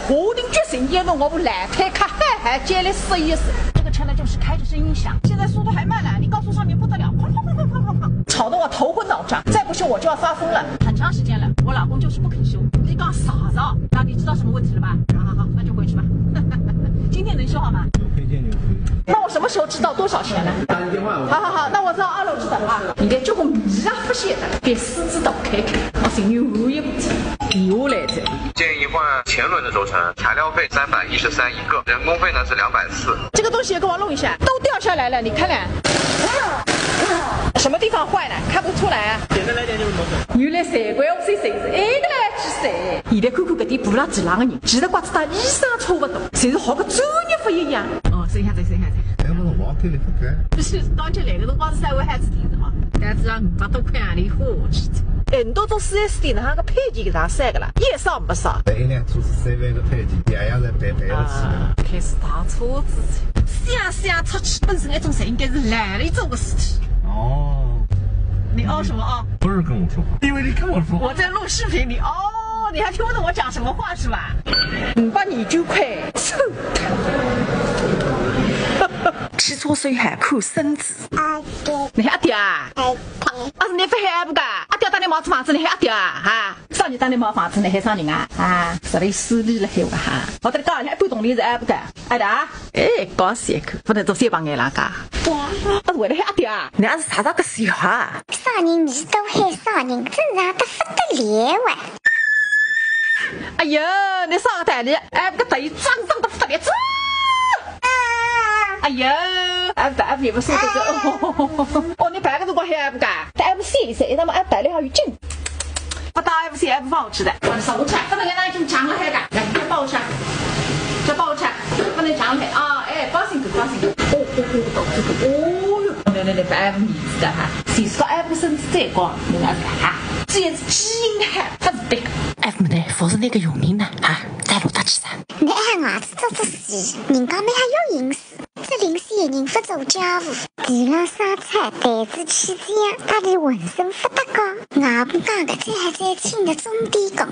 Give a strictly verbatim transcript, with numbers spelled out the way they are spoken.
下定决心，要拿我部烂坦克好好叫来试一试。这个车呢，就是开着声音响，现在速度还慢了，你高速上面不得了，哐哐哐哐哐哐哐，吵得我头昏脑胀，再不修我就要发疯了。很长时间了，我老公就是不肯修。你讲啥子啊？那你知道什么问题了吧？好好好，那就回去吧。今天能修好吗？有配件就可以。那我什么时候知道多少钱呢？打个电话。好好好，那我到二楼去等啊。现在交关物事也勿晓得，别狮子大开口，我心里有一步子。电话来着。建议换前轮的轴承，材料费三百一十三一个，人工费呢是两百四。这个东西也给我弄一下，都掉下来了，你看看。什么地方坏了？看不出来啊。简单来讲就是磨损。原来才怪我是谁是埃个来去谁。现在看看搿点布拉吉拉个人，其实刮子搭医生差勿多，侪是学个专业勿一样。哦，省下再，省下再。哎，我是我给你覆盖。不是，刚才来个辰光是三万还是钿是吗？但是啊，五百多块洋钿花下去的。哎，侬到种四S店，哪能个配件搿能少个啦？一样没少。一辆车子三万个配件，样样侪配配勿起来。啊，开始打车子去。想想出去，本身埃种侪应该是男人做个事体。哦。你哦什么哦？不是跟我说话，因为你跟我说话。我在录视频，你哦，你还听不懂我讲什么话是吧？五百二十九块，臭的。汽车虽好看身子。阿爹。侬喊阿爹啊？阿爹。啊，是侬勿喊阿婆个？阿爹搭侬买只房子，侬喊阿爹啊？哈？啥人搭侬买房子，侬喊啥人啊？啊，实在势利了海个哈。我搭侬讲，侬一半铜钿是阿婆个。阿爹啊？哎，讲死一口，勿能做小朋友了噶。爹。啊，是为了喊阿爹啊？侬还是啥啥个小孩啊？啥人味道喊啥人，真是得勿得了啊！哎呀，侬啥个道理？哎，搿个头脏脏得勿得了，这！哎呀，哎，搿也勿舍得这。哦，侬排个辰光还勿噶？搿还勿是一些，那么还排了还有劲。勿打还勿是还勿放我吃的。我说我吃，搿个拿已经尝了海个，来，再帮我吃，再帮我吃，勿能尝了海啊！哎，放心个，放心个。哦哦哦，到这个，哦哟，来来来，勿还勿面子的哈，谁说还勿身子再光，侬还是哈，这也是基因的哈，勿是别个。哎，勿对，勿是那个有名的哈，带路他去噻。侬还牙齿做做事，人家没还有隐私，这临时也人勿做家务。地浪啥菜，台子起子呀，搭伊浑身勿搭界，外婆讲个，这还在请的钟点工。